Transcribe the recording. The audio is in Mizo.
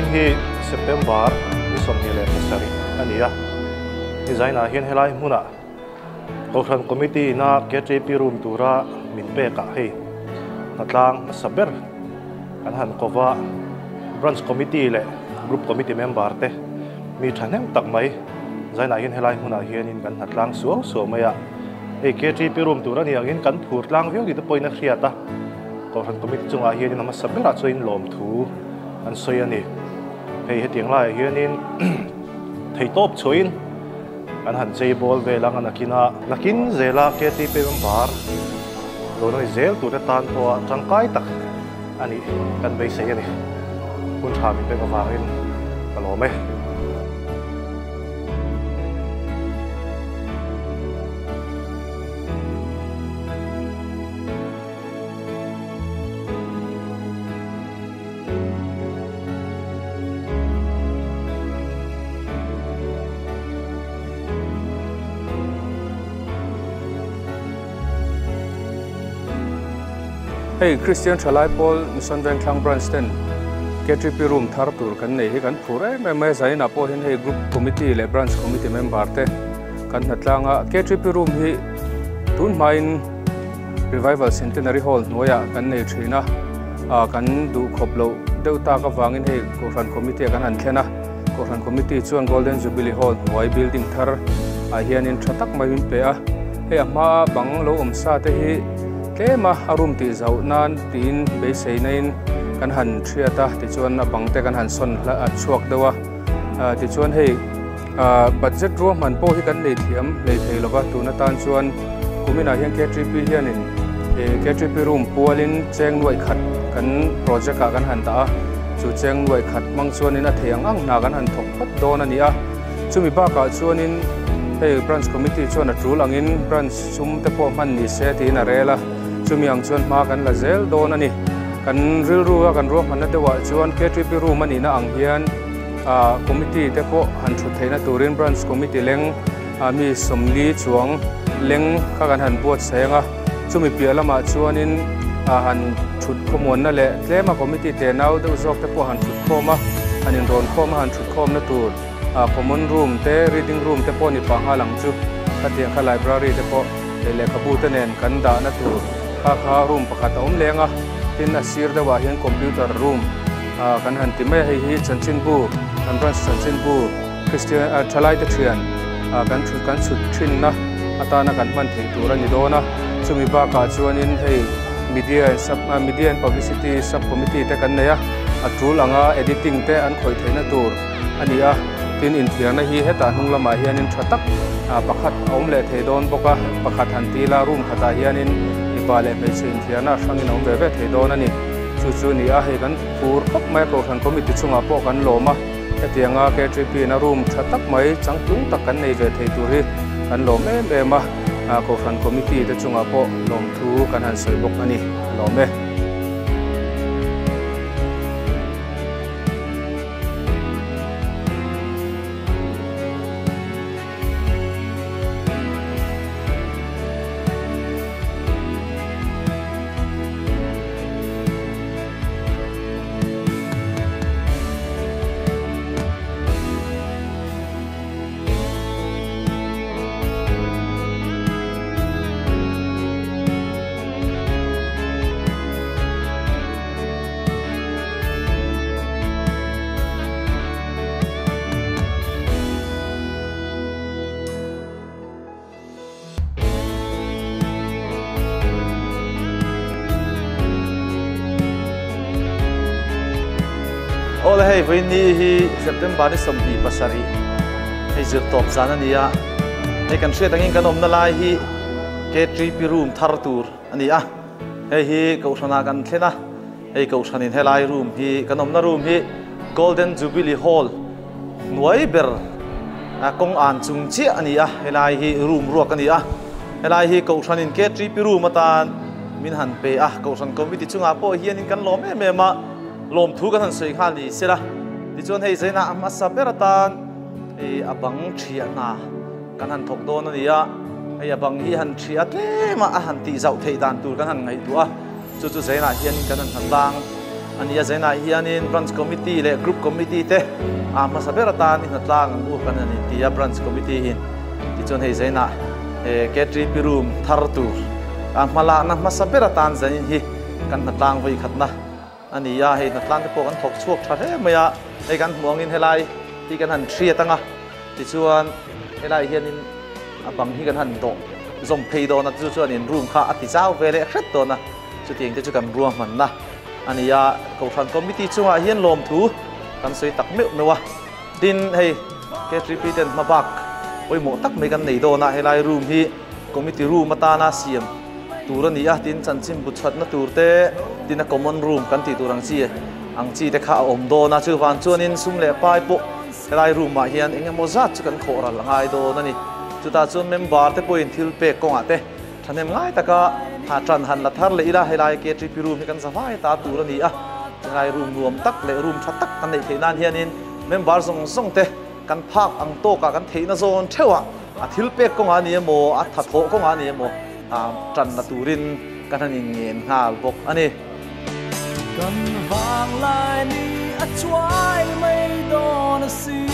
Vawiin hi September ni 27 a ni a, nizainah hian helai hmunah Kohhran Committee ina KTP room tura min pekah hei hnatlang hmasa ber kan han ko va, Branch Committee leh Group Committee member te mi thahnem tak mai zainah hian helai hmunah hianin kan hnatlang suau suau mai a, hei KTP room tur a ni angin kan phur tlang viau tih te pawhin a hriat a. Kohhran Committee chungah hianin a hmasa berah chuan lawmthu an sawi a ni. Hei hetiang laiah hianin theitawp chhuahin kan han chei bawl vel ang a nakina nakin zela KTP member lo na ni zel tur te tan pawha tangkai tak a nih kan beisei a ni. Hun tha min pek avangin ka lawm e. Hei Kristian Thalai Pawl Mission Vengthlang Branch ten KTP room thar tur kan nei hi kan phur em em mai a, zaninah pawh hian hei Group Committee leh Branch Committee member te kan hnatlang a, KTP room hi tun hmain Revival Centenary Hall hnuaiah kan nei thin a, kan duh khawp loh deuh tak avangin hei Kohhran Committee ah kan han thlen a, Kohhran Committee chuan Golden Jubilee Hall hnuai building thar ah hianin tha tak mai min pe a, hei a hmaa bang lo awm sa te hi tlem a a room tih zauh nan tiin beisei naiin kan han thiat a, tichuan a bang te kan han sawn chhuak deuh a, tichuan hei. Budget ruahman pawh hi kan nei thiam hlei thei lova, tun atan chuan kuminah hian KTP hianin KTP room pualin cheng nuaih khat kan project ah kan han dah a, chu cheng nuaih khat hmang chuanin a thei ang ang hna kan han thawk phawt dawn a ni a. Chumi bakah chuanin hei branch committee chuan a tul angin branch sum te pawh hman ni se tiin a rel a, chumi ang chuan hma kan la zel dawn a ni. Kan rilru a kan ruahmanna deuhah chuan KTP room a nihna ang hian, Committee te pawh han thut theihna turin Branch Committee leng mi 40 chuang leng kha kan han buatsaih ang a, chumi piah lamah chuanin han thut khawmuanna leh tlema Committee te nau deuh zawk te pawh han thut khawm a, han inrawn khawm a han thut khawmna tur Common Room te Reading Room te pawh ni pah nghal ang chu, khatiang kha Library te pawh lehkhabu te nen kan dahna tur kha kha room pakhat a awm leng a, tin a sir deuhah hian Computer Room. Kan han ti mai a, hei hi chanchinbu, kan branch chanchinbu Kristian thalaite thian kan chhut kan chhut thinna atana kan hman theih tur a ni dawn a. Chumi bakah chuanin hei media and sub media and publicity sub committee te kan nei a, a tul anga editing te an khawih theihna tur a ni a. Tin, inthiarna hi hetah hnung lamah hianin tha tak pakhat a awm leh thei dawn bawk a, pakhat han ti ila room khatah hianin mipa leh hmeichhe inthiarna hrangin a awm ve ve thei dawn a ni. Chu chu ni a, hei kan phur khawp mai a, Kohhran Committee chungah pawh kan lawm a, hetianga KTP in a room tha tak mai changtlung tak kan nei ve thei tur hi kan lawm em em a, Kohhran Committee te chungah pawh lawmthu kan han sawi bawk a ni, a lawm e. Awle hei vawiin ni hi September ni 27 hei zir tawp zan a ni a, hei kan hriat angin kan awmna lai hi KTP room thar tur a ni a, hei hi Kohhranah kan thlen a, hei Kohhranin helai room hi kan awmna room hi Golden Jubilee Hall Hnuai ber kawng an chung chiah a ni a, helai hi room ruak a ni a, helai hi Kohhranin KTP room atan min han pe a, Kohhran committee chungah pawh hianin kan lawm em em a, lawmthu kan han sawi nghal ni sela, tichuan hei zainah a hmasa ber atan hei a bang thiah hna kan han thawk dawn a ni a, hei a bang hi han thiah tlem a, a han tih zauh theih dan tur kan han ngaihtuah a, chu chu zainah hianin kan han hna tlang. A ni a, zainah hianin Branch Committee leh Group Committee te a hmasa ber atan i hnatlang ang u kan han inti a, Branch Committee in tichuan hei zainah KTP Room thar tur a hmalakna hmasa ber atan zanin hi kan hnatlang vawi khatna a ni a, hei hnatlang te pawh kan thawk chhuak tha hle mai a, hei kan hmuh angin helai hi kan han hriat ang a, tichuan helai hianin a bang hi kan han dawh zawm phei dawn a, chu chuanin room kha a ti zau ve leh hret dawn a. Chutiang te chu kan ruahmanna a ni a, Kohhran Committee chungah hian lawmthu kan sawi tak meuh meuh a. Tin, hei K3P ten hmabak pawimawh tak mai kan nei dawn a, helai room hi Committee room atana siam tur a ni a, tin chanchin bu chhuatna tur te, tin a common room kan tih tur ang chi ang chi te kha a awm dawn a, chuvang chuanin sum leh pai pawh helai room ah hian eng emaw zat chu kan khawh ral a ngai dawn a ni. Chutah chuan member te pawhin thil pek kawngah te Thahnem ngai taka ha tan han la thar leh ila, helai KTP room hi kan za vai ta tur a ni a, helai room nuam tak leh room tha tak kan neih theih nan hianin member zawng zawng te kan phak ang tawkah kan theihna zawn theuh a, a thil pek kawngah a ni emaw, a tha thawh kawngah a ni emaw tan la turin kan han inngen nghal bawk a ni. Kan vanglai ni a chuai mai dawn a si.